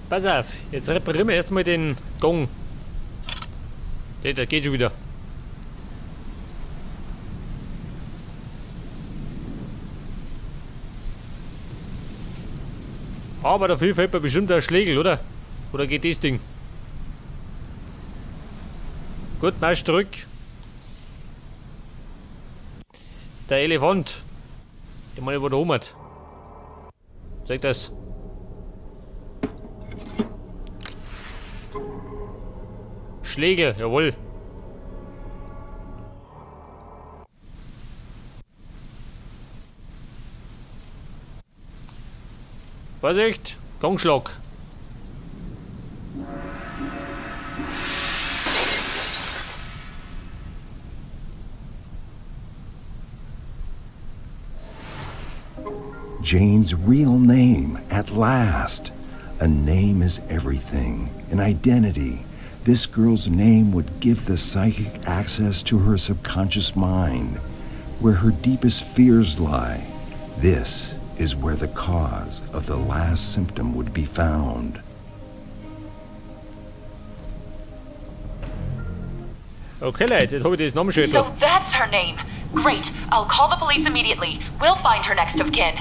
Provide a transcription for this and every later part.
Pass auf, jetzt reparieren wir erstmal den Gong. Der geht schon wieder. Aber dafür fällt mir bestimmt der Schlägel, oder? Oder geht das Ding? Gut, Marsch zurück. Der Elefant. Den mal über der oben hat. Zeig das. Schläge, jawohl. Vorsicht, Gongschlag. Jane's real name, at last. A name is everything, an identity. This girl's name would give the psychic access to her subconscious mind, where her deepest fears lie. This is where the cause of the last symptom would be found. Okay, Leute, jetzt habe ich das Namensschild. So that's her name. Great. I'll call the police immediately. We'll find her next of kin.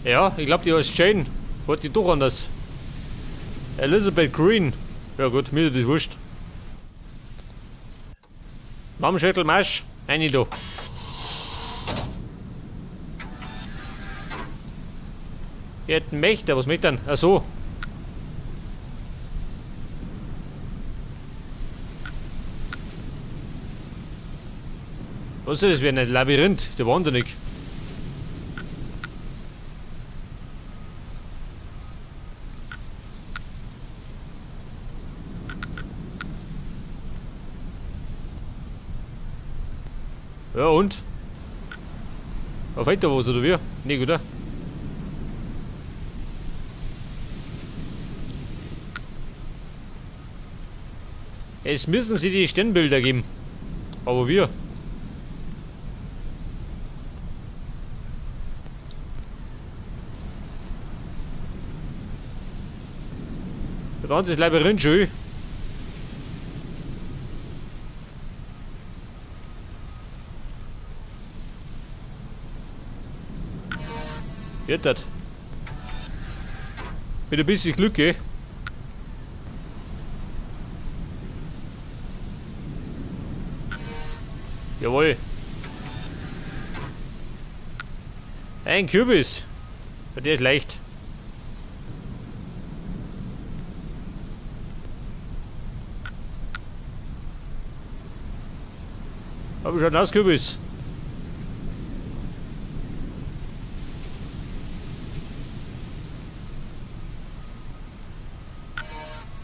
Ja, ich glaube, die heißt Jane. Hat die doch anders. Elizabeth Green. Ja gut, mir ist das wurscht. Namenschettel Marsch. Eine da. Jetzt möchte, was möchte denn? Ach so. Was ist das? Wie ein Labyrinth. Der wahnsinnig. Ja und? Da fällt da was, oder wie? Nee, oder? Es müssen sie die Sternbilder geben. Aber wir. Das ganze Labyrinth schön. Wird das. Mit ein bisschen Glück, eh? Jawohl. Ein Kürbis. Der ist leicht. Hab ich schon aus Kürbis.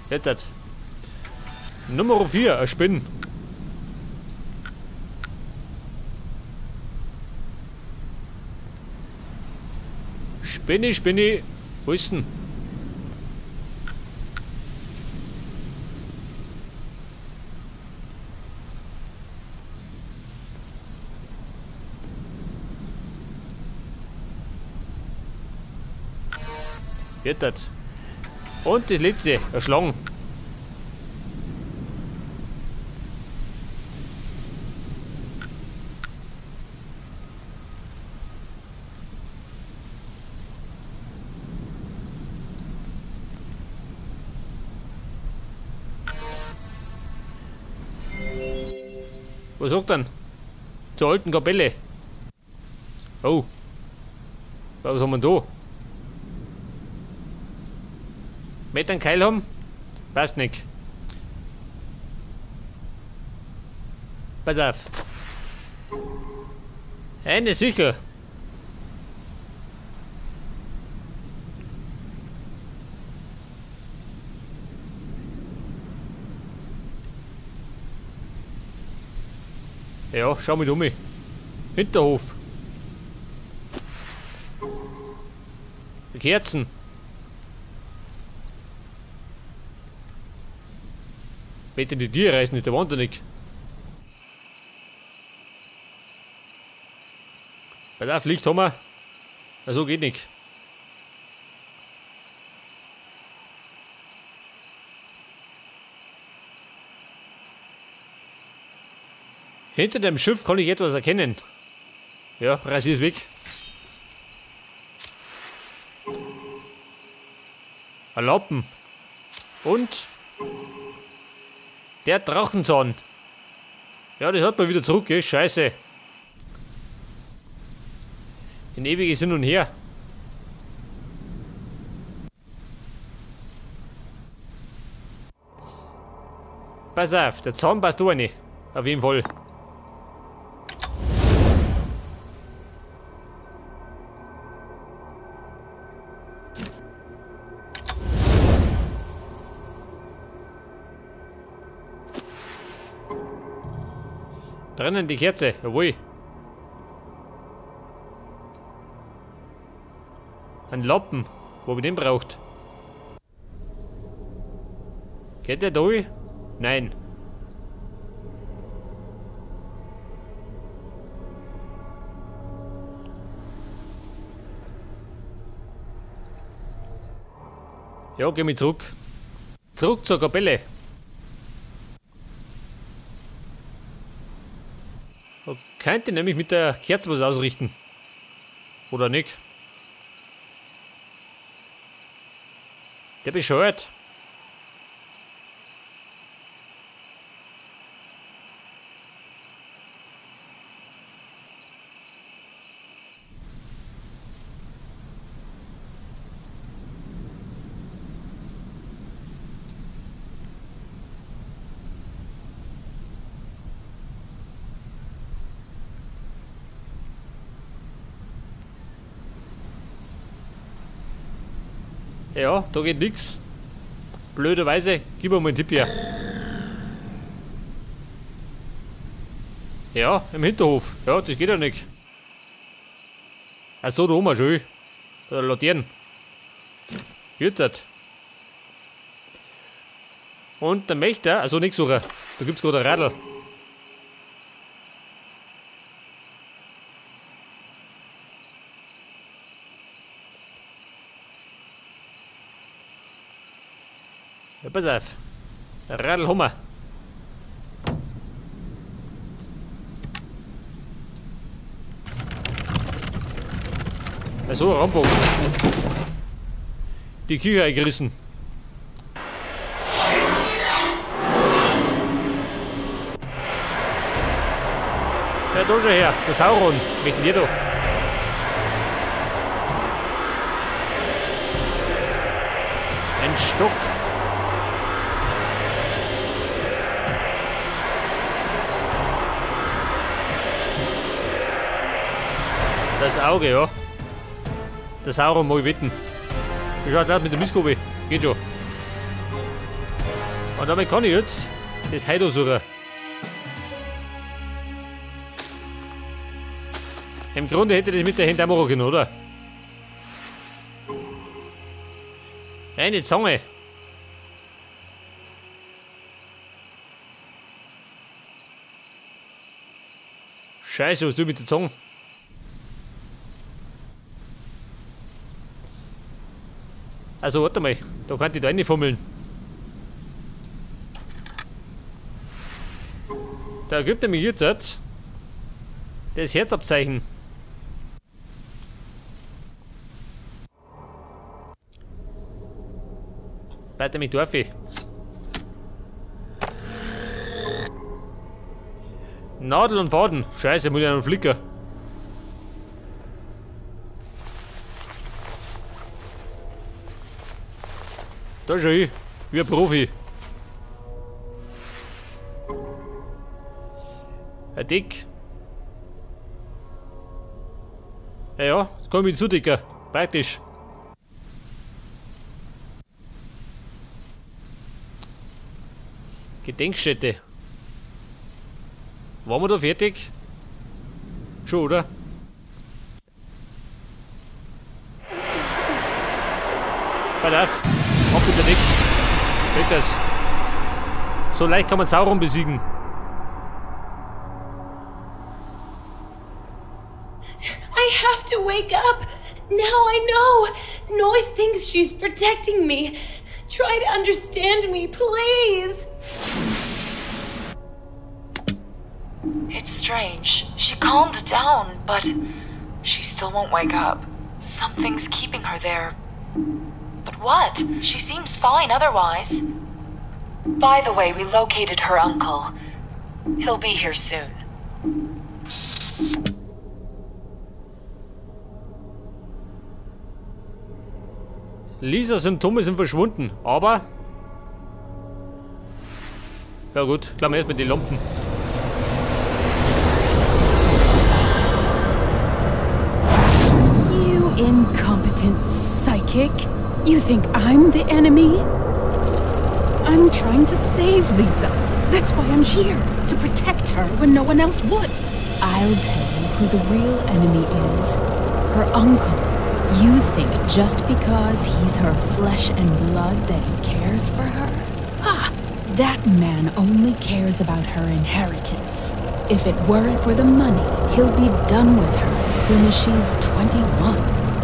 Jetzt. Nummer 4, ein Spinn. Spinni, Spinni. Wo ist denn? Jetzt. Und das letzte, eine Schlange. Was sagt denn? Zur alten Kapelle. Oh. Was haben wir denn da? Mit einem Keil haben? Passt nicht. Pass auf. Eine Sichel. Ja, schau mit um. Hinterhof. Die Kerzen. Bitte die Tiere reißen nicht, der wahnsinnig. Pass auf, Licht haben wir. Also geht nicht. Hinter dem Schiff kann ich etwas erkennen. Ja, reiß es weg. Ein Lappen. Und der Drachenzahn. Ja, das hat man wieder zurück, gell? Scheiße. In ewiges Hin und Her. Pass auf, der Zahn passt da rein. Auf jeden Fall. Brennende Kerze, jawohl. Ein Lappen, wo man den braucht. Geht der da? Nein. Ja, geh mich zurück. Zurück zur Kapelle. Da könnte nämlich mit der Kerze was ausrichten. Oder nicht? Der bescheuert. Ja, da geht nix. Blöderweise, gib mir mal einen Tipp hier. Ja, im Hinterhof. Ja, das geht ja nicht. Ach so, da oben schon. Da Laternen. Jetzt. Und der Mächter, also nix suchen. Da gibt's gerade ein Radl. Ja, pass auf. Radl haben wir. Also, Rambo. Die Küche eingerissen. Der da schon her, der Sauron. Möchten wir da. Ein Stock. Das Auge, ja. Der Sauron mag ich wetten. Ich schaue gerade mit der Mistgabel. Geht schon. Und damit kann ich jetzt das Heido suchen. Im Grunde hätte ich das mit der Hand auch machen können, oder? Eine Zange. Scheiße, was du mit der Zange? Also warte mal, da kann ich da reinfummeln. Da gibt er mir jetzt das Herzabzeichen. Weiter mit Dorfi. Nadel und Faden. Scheiße, muss ich einen Flicker. Da schon ich, wie ein Profi. Ein Dick. Ja, ja, das kann ich mit zudecken. Praktisch. Gedenkstätte. Waren wir da fertig? Schon, oder? Pass auf. Ab mit der Deck. Geht das. So leicht kann man Sauron besiegen. I have to wake up. Now I know! Noise thinks she's protecting me. Try to understand me, please! It's strange. She calmed down, but she still won't wake up. Something's keeping her there. But what? She seems fine otherwise. By the way, we located her uncle. He'll be here soon. Lisas Symptome sind verschwunden, aber... Ja gut, klammern wir erstmal die Lampen. You incompetent psychic! You think I'm the enemy? I'm trying to save Lisa. That's why I'm here, to protect her when no one else would. I'll tell you who the real enemy is. Her uncle. You think just because he's her flesh and blood that he cares for her? Ha! That man only cares about her inheritance. If it weren't for the money, he'll be done with her as soon as she's 21.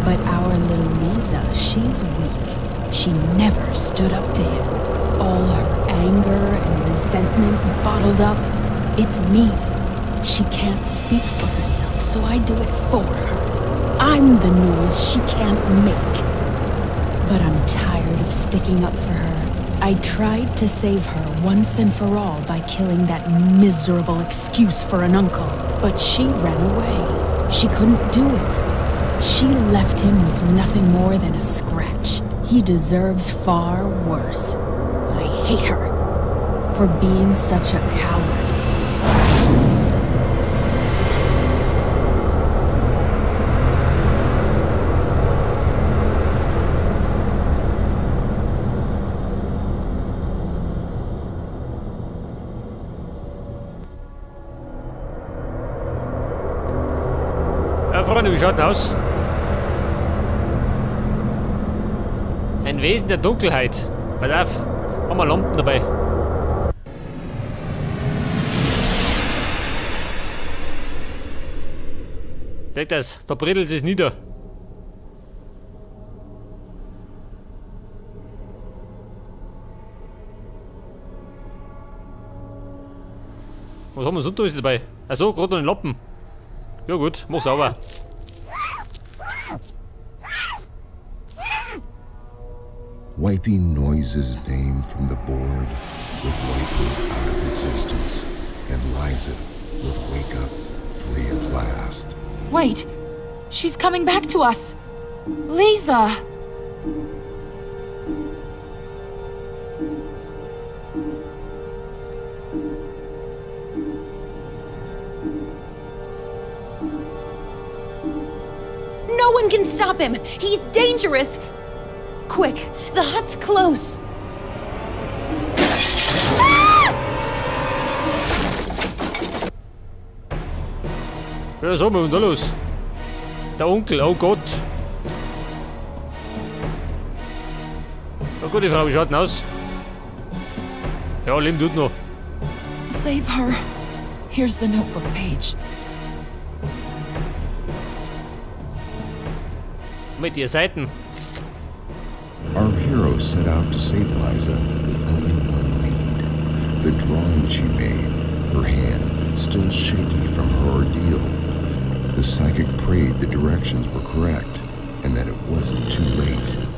But our little Lisa, she's weak. She never stood up to him. All her anger and resentment bottled up. It's me. She can't speak for herself, so I do it for her. I'm the noise she can't make. But I'm tired of sticking up for her. I tried to save her once and for all by killing that miserable excuse for an uncle. But she ran away. She couldn't do it. She left him with nothing more than a scratch. He deserves far worse. I hate her for being such a coward. Ja, Freunde, wie schaut denn aus? Ein Wesen der Dunkelheit. Pass auf, haben wir Lampen dabei. Seht das, da bredelt es nieder. Was haben wir sonst alles dabei? Achso, gerade noch einen Lappen. Ja gut, mach sauber. Wiping Noise's name from the board would wipe her out of existence, and Liza would wake up free at last. Wait, she's coming back to us. Lisa! No one can stop him! He's dangerous! Quick, the hut's close! Ah! Ja, so, was ist da los? Der Onkel, oh Gott! Oh Gott, die Frau, wie schaut denn aus? Ja, Leben tut noch. Save her. Here's the notebook page. Mit ihr Seiten. Our hero set out to save Liza with only one lead. The drawing she made, her hand still shaky from her ordeal. The psychic prayed the directions were correct and that it wasn't too late.